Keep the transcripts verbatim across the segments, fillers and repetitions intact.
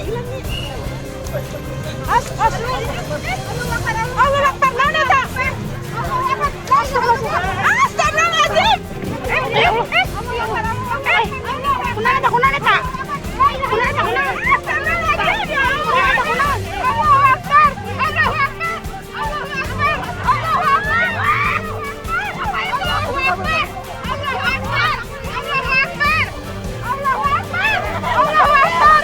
As-, as-, Allahu Akbar, mana tak? Astagfirullahaladzim. Eh, eh, eh. Kunana tak, kunana tak? Kunana tak, kunana? Astagfirullahaladzim, ya Allah. Kunana tak, kunana? Allahu Akbar, Allahu Akbar. Allahu Akbar! Allahu Akbar! Allahu Akbar! Allahu Akbar! Allahu Akbar! Allahu Akbar!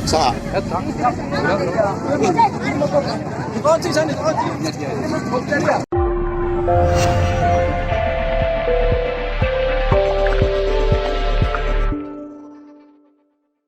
Sah.